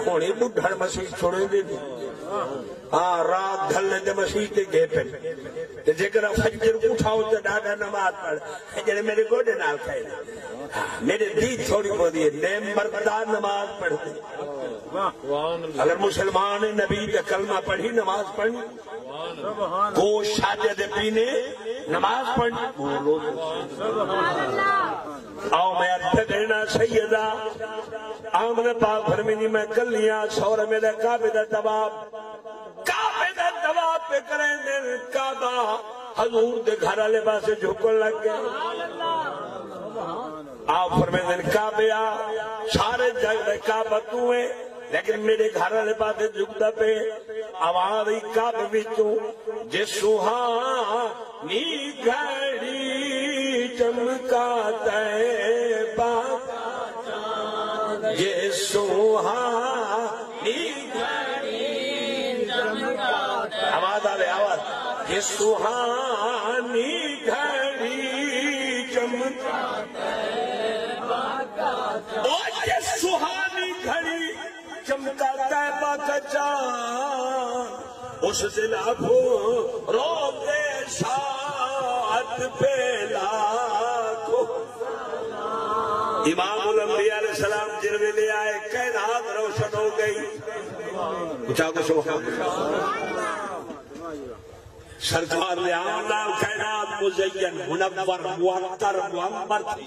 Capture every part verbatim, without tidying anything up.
ہوݨی ٻڈھڑ مسیت چھوڑیندے نی۔ ہاں، رات ڈھلے تے مسیت تے ڳئے پن۔ تے جیکر فجر اٹھاؤ تے ݙاڈا نماز پڑھ، جیڑھے میݙے گوݙے نال کھائے۔ ہاں، میݙے دی تھوڑی بہت ہے، نیم مردا نماز پڑھدے۔ اگر مسلمان ہے، نبی دا کلمہ پڑھی نماز پڑھنی۔ گوشت شادے دے پینے نماز پڑھنی۔ آؤ میں عرض کرنا سیدہ آمنہ پاک فرمیندی، میں کلیاں سورے میرے کعبے دا طواف، کعبے دا طواف پہ کریں دے، کعبہ حضور دے گھر والے پاسے جھکن لگ ڳئے۔ آپ فرمیندن، کعبہ، سارے جگ دا کعبہ توں ہے، لیکن میرے گھر والے پاسے جھکدا پے۔ آواز آئی کعبے وچوں، جے سہانی گھڑی چمکا طیبہ، جے سہانی گھڑی چمکا، آواز آوے، آواز، جے سہانی گھڑی چمکا، او جے سہانی گھڑی چمکا طیبہ کا چاند، اس دن ابھو روتے ساعت پہ لاکھوں۔ امام الانبیاء علیہ السلام جن ویلے آئے، کائنات روشن ہو گئی۔ اچا کو سبحان اللہ۔ سرکار دے آمن نال کائنات مزین، منور، معطر، معمر تھی۔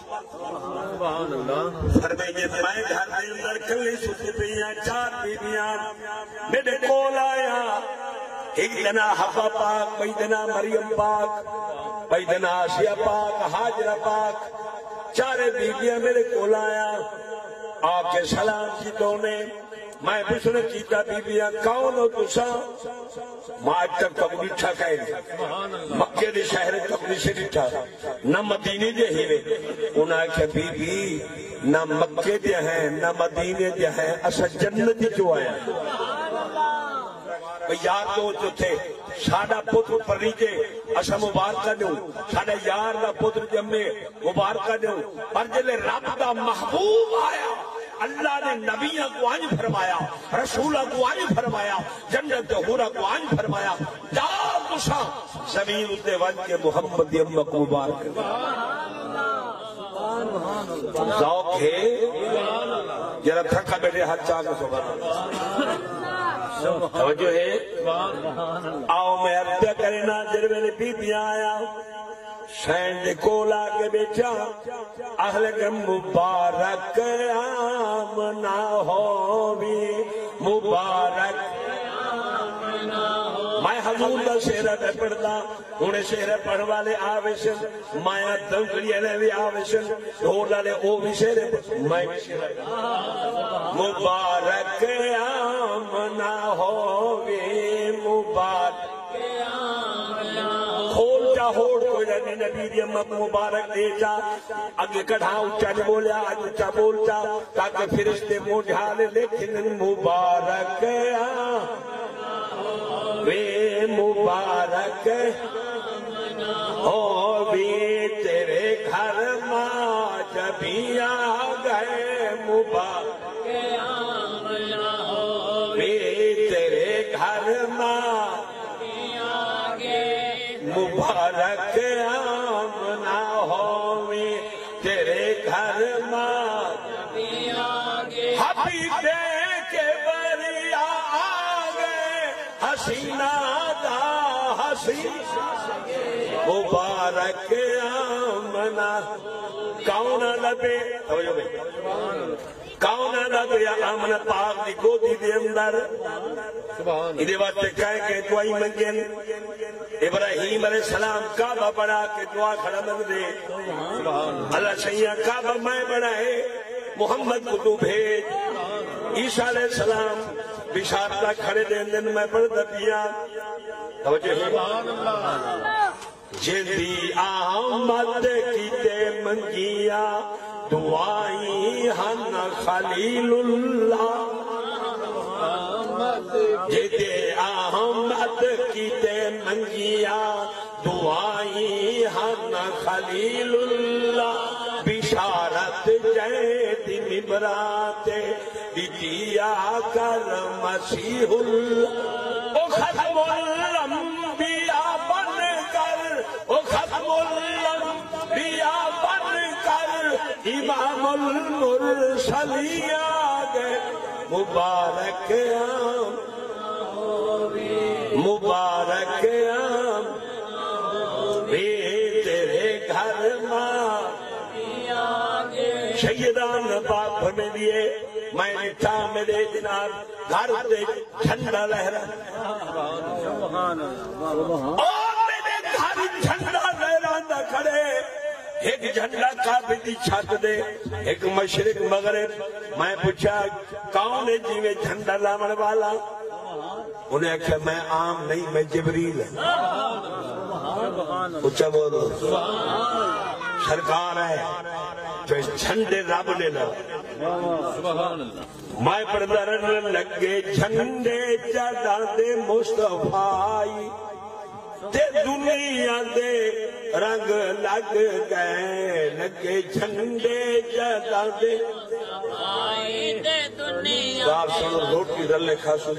فرمائیے، میں گھر دے اندر کلھی ستی پئی ہاں، چار بیویاں میرے کول آیا، ہک دا ناں حوا پاک، ٻئی دا ناں مریم پاک، ٻئی دا ناں آسیہ پاک، ہاجرہ پاک، چارے بیویاں میرے کول آیا، آ کے سلام کیتا انہیں۔ میں پچھݨ کیتا، بیبیاں کون ہو تساں؟ میں اڄ تک تہاکوں ݙٹھا کائنی۔ مکے دے شہر تہاکوں ݙسے ݙٹھا، نہ مدینے دے ہیوے۔ انہاں آکھیا، بی بی، نہ مکے دے ہیں، نہ مدینے دے ہیں، اساں جنت وچوں آئے ہیں۔ بھئی یار دوست اتھے ساݙا پتر پریجے، اساں مبارکاں ݙیوں، ساݙے یار دا پتر ڄمے، مبارکاں ݙیوں۔ پر جیلے رب دا محبوب آیا، اللہ نے نبیاں کوں انج فرمایا، رسولاں کوں انج فرمایا، جنت دے حوراں کوں انج فرمایا، جاؤ تساں زمین اتے ونڄ کے محمد دی امت کوں مبارک۔ ذوق ہے؟ جیڑھا تھکا ٻیٹھے ہتھ چا کے سبحان اللہ۔ توجہ ہے؟ آؤ میں عرض کرنا، جیڑھے ویلے بیبیاں آیا، حسین دے کول آ کے ٻیٹھا، آہلے کہ مبارک آمنہ ہووی، مبارک۔ میں حضور دا شعر پہ پڑھدا، ہݨ شعر پڑھݨ والے آ ویسن، مایاں دنگڑی والے وی آ ویسن، ڈھول والے او وی شعر، میں وی شعر۔ مبارک آمنہ ہووی، مبارک۔ کھول چا ہوڑ کوئی نبی، نبی دی امت مبارک ݙے چا۔ اڳے کݙاں اچا نی ٻولیا، اڄ اچا ٻول چا، تاکہ فرشتے مونجھا لے لکھن مبارک آ وے، مبارک ہووی تیرے گھر ماں جبھی آ ڳئے، مبارک ہووی تیرے گھر ماں مبارک آمنہ ہووی تیرے گھر ماں۔ حبیب دے کے بریا آ ڳئے، حسینہ دا حسین مبارک آمنہ۔ کون آندا پئے؟ توجہ بھائی۔ کون آندا پیا آمنہ پاک دی گودی دے اندر؟ سبحان اللہ۔ ایندے واسطے کہہ کے دعائی منگن۔ ابراہیم علیہ السلام کعبہ بݨا کے دعا کھڑا منگدے۔ سبحان اللہ۔ اللہ سئیاں کعبہ میں بݨائے، محمد کوں توں بھیج۔ عیسیٰ علیہ السلام بشارتاں کھڑے ݙیندن، میں پڑھدا پیاں۔ توجہ ہے۔ سبحان اللہ۔ جیندی آمد کیتے منگیاں دعائیں ہن خلیل اللہ۔ جیندی آمد کیتے منگیاں دعائیں ہن خلیل اللہ۔ بشارت جیندی ممبراں تے دیا کر مسیح ال-، او ختم الانبیاء بن کر، او ختم الانبیاء بن کر، امام المرسلین آ گئے۔ مبارک آں، مبارک آں، وے تیرے گھر ماں۔ سیدہ آمنہ پاک فرمیندی ہے، میں ݙٹھا میݙے جناب گھر تے جھنڈا لہرا۔ او میݙے گھر جھنڈا لہراندا کھڑے، ہک جھنڈا کعبے دی چھت دے، ہک مشرق مغرب۔ میں پچھا، کون ہے جیویں جھنڈا لاوݨ والا؟ انہیں آکھیا، میں عام نہیں، میں جبریل ہاں۔ اچا بولو۔ سرکار ہے جو جھنڈے رب نے لا۔ میں پڑھدا رہنا، لڳے جھنڈے جݙاں دے مصطفی تے دنیا دے رنگ لڳ ڳئے، لڳے جھنڈے جݙاں دے۔ ڳالھ سݨو، روٹی رلے کھاسوں۔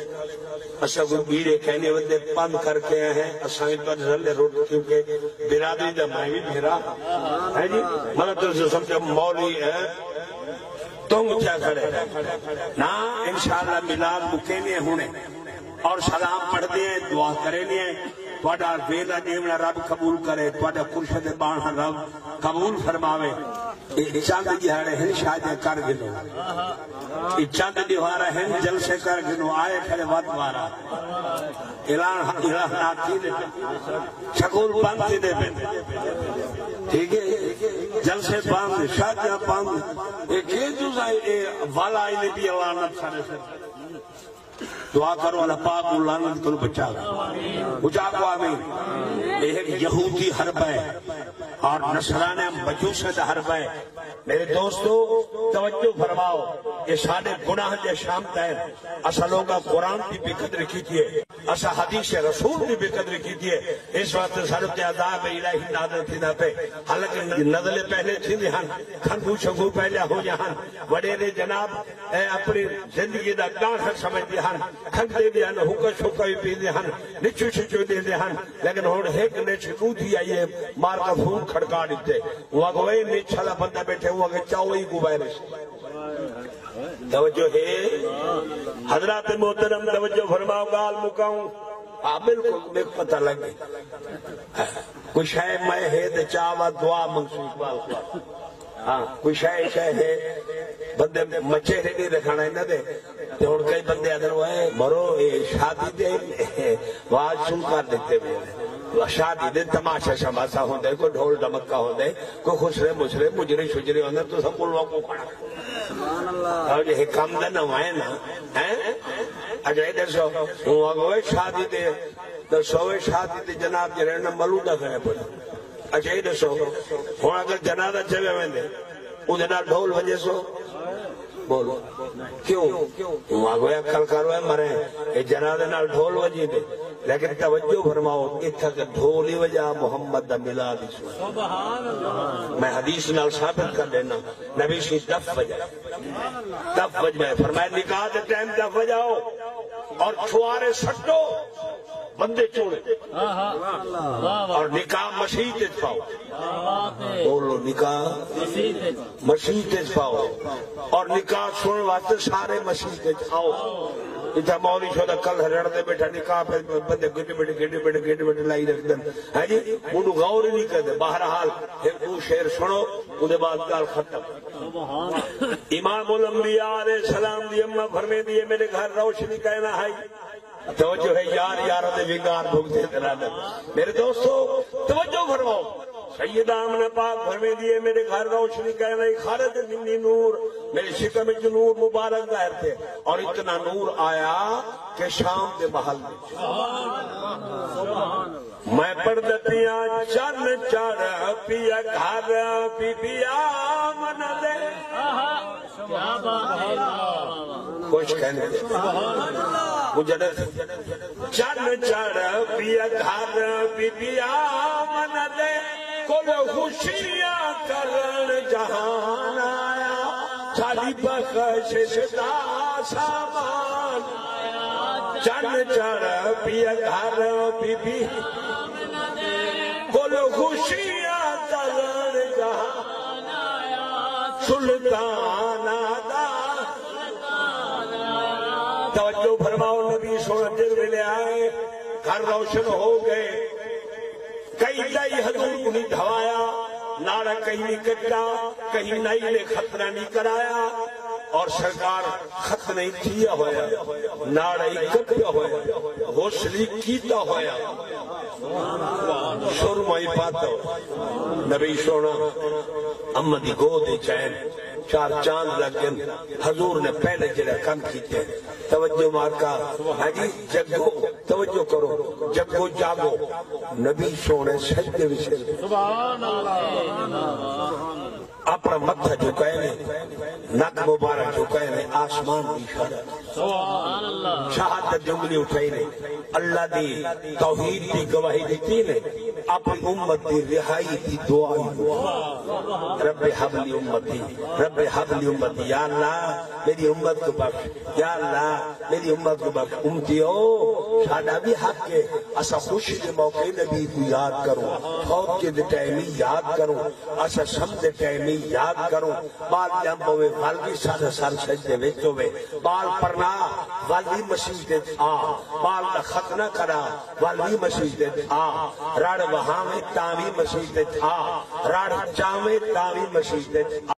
اساں کوئی ٻیڑے کائنی ودے، پندھ کر کے آئے ہیں، اساں وی تہاݙے رلے روٹی، کیونکہ برادری دا میں وی بھرا ہے جی۔ مطلب تساں سمجھو مولوی ہے، تنگ تھیا کھڑے۔ نہ، انشاءاللہ میلاد مکینے ہونے اور سلام پڑھدے ہیں، دعا کرینے ہیں۔ تہاݙا ویلا ݙیوݨا رب قبول کرے، تہاݙا کرسے تے ٻاہݨا رب قبول فرماوے۔ اے چند ݙیہاڑے ہن، شادیاں کر گھنو۔ اے چند ݙیہاڑے ہن، جلسے کر گھنو، آئے کھڑے وت وارا۔ اعلان، اعلانات تھی دے۔ سکول بند تھی دے پن۔ ٹھیک ہے؟ جلسے بند، شادیاں بند۔ اے کے تساں اے والا آئی نے بھی اعلانات سارے سر۔ دعا کرو اللہ پاک کوں لعنت کنوں بچاوے۔ اچا آکھو آمین۔ اے ہک یہودی حربہ ہے اور نصرانہ مجوسہ دا حربہ ہے۔ میرے دوستو، توجہ فرماؤ، اے سارے گناہ دے شامت ہیں۔ اساں لوکاں قرآن دی بے قدری کیتی ہے، اساں حدیث رسول دی بے قدری کیتی ہے۔ اس واسطے سارے تے عذاب الہی نازل تھیندا پئے۔ حالانکہ نزلے پہلے تھیندے ہن، کھنگو شنگو پہلے ہو جاہن، وݙیرے جناب اے اپݨی زندگی دا ڳاہݨا سمجھدے ہن، کھنگدے وی ہن، حقہ شقہ وی پیندے ہن، نچو شچو ݙیندے ہن، لیکن ہݨ ہک نچ ݙو تھی آئی ہے، مار دا فون کھڑکا ݙتے۔ او آکھو اے نچ آلا بندہ ٻیٹھے، او آکھے چاؤ ای کو وائرس۔ توجہ ہے؟ حضرات محترم توجہ فرماؤ، ڳالھ مکاؤں۔ ہاں بالکل، میکوں پتہ لڳ ڳئی۔ کوئی شے میں ہے تے چاوا دعا منگسوں اقبال خدا۔ ہاں، کوئی شے، شے ہے، بندے مچے ہے نہیں رکھانا انہاں دے۔ تے ہݨ کئی بندے آہدن، "اوئے مرو، اے شادی دے واز شروع کر ݙتے پئے نے۔ شادی دے تماشا شماشا ہوندے، کوئی ڈھول ڈمکا ہوندے، کوئی خسرے مسرے، مجرے شجرے ہوندے، تساں ملواں کوں کھڑا۔" سبحان اللہ۔ اور یہ کم دا نہ وائے نا، ہیں؟ اچھا، اے ݙسو، ہوں آکھو، "اوئے شادی دے، ݙسو، اوئے شادی دے جناب جیڑھے نا ملودا کھڑے پڑے۔" اچھا، اے ݙسو، ہݨ اگر جنازہ چلے ویندے، اوندے نال ڈھول وڄے سو؟ بولو۔ کیوں؟ ہوں آکھو، اے عقل کر، اوئے مرے، اے جنازے نال ڈھول وڄیندے۔ لیکن توجہ فرماؤ، اتھاں تے ڈھول ہی وڄا، محمد دا میلاد ہی سݨ۔ میں حدیث نال ثابت کر ݙینا، نبی سی دف وڄائے۔ دف وڄائے، فرمایا، نکاح دے ٹائم دف وڄاؤ اور چھوارے سٹو۔ بندے چوڑے۔ ہاں، ہاں۔ واہ، واہ۔ اور نکاح مسیت اچ پاؤ۔ کیا بات ہے۔ بولو، نکاح مسیت اچ۔ مسیت اچ پاؤ۔ اور نکاح سݨݨ واسطے سارے مسیت اچ آؤ۔ اتھاں مولوی شودا کل رڑ دے ٻیٹھا نکاح، پھر بندے گڈ بڈ، گڈ بڈ، گڈ بڈ لائی رکھدن۔ ہاں جی، اونوں غور ہی نہیں کردے۔ بہرحال، ہک ݙو شعر سݨو، اوندے بعد ڳالھ ختم۔ سبحان اللہ۔ امام الانبیاء علیہ السلام دی اماں فرمیندی ہے، میرے گھر روشنی کائنا ہئی۔ توجہ ہے، یار یار دے ونگار بھگتے تے رہندے۔ میرے دوستو، توجہ فرماؤ۔ سیدہ آمنہ پاک فرمیندی ہے، میرے گھر روشنی کائنا ہئی، خرج منی نور، میرے شکم وچ نور مبارک ظاہر تھئے، اور اتنا نور آیا کہ شام دے محل وچ۔ میں پڑھدا پیاں چن چڑھ پیا گھر، بی بی آمنہ دے۔ کیا بات ہے۔ خوش کہنے دے۔ مجھے چن چڑھ پیا گھر، بی بی آمنہ دے کول خوشیاں کرن جہان آیا۔ ساݙی بخشش دا سامان۔ چن چڑھ پیا گھر بی بی کل، خوشیاں تلن جہان سلطان دا۔ توجہ فرماؤ، نبی سونا جس ویلے آئے، گھر روشن ہو گئے۔ کہیں دائی حضور کوں نہیں دھوایا، ناڑا کہیں نہیں کٹا، کہیں نائی نے ختنہ نہیں کرایا، اور سرکار ختنہ ہی تھیا ہویا، ناڑا ہی کٹیا ہویا، غسل ہی کیتا ہویا، سرما ہی پاتا ہویا۔ نبی سونا اماں دی گود اچ ہن، چار چاند لگ گئن، حضور نے پہلے جڑا کم کیتے۔ توجہ مارکا، ہاں جی، جگو، توجہ کرو، جگو جاگو، نبی سونے سجدے وچ ہن۔ سبحان اللہ۔ اپنا متھا جھکائے نے، نک مبارک جھکائے نے، آسمان دی اشارہ۔ سبحان اللہ۔ شہادت دی انگلی اٹھائی نے، اللہ دی توحید دی گواہی ݙتی نے، اپݨی امت دی رہائی دی دعا وی۔ رب ہب لی امتی، رب ہب لی امتی، یا اللہ میری امت کوں بخش، یا اللہ میری امت کوں بخش۔ امتیو، ساݙا وی حق ہے، اساں خوشی دے موقع نبی کوں یاد کروں، فوت دے ٹائم ہی یاد کروں، اساں سم دے ٹائم ہی یاد کروں۔ ٻال ڄم پوے، ول وی ساݙا سر سجدے وچ ہووے، ٻال پرنا، ول وی مسیت وچ آ، ٻال دا ختنہ کرا، ول وی مسیت وچ آ، رڑ وہاویں تاں وی مسیت وچ آ، رڑ چاویں تاں وی مسیت وچ آ۔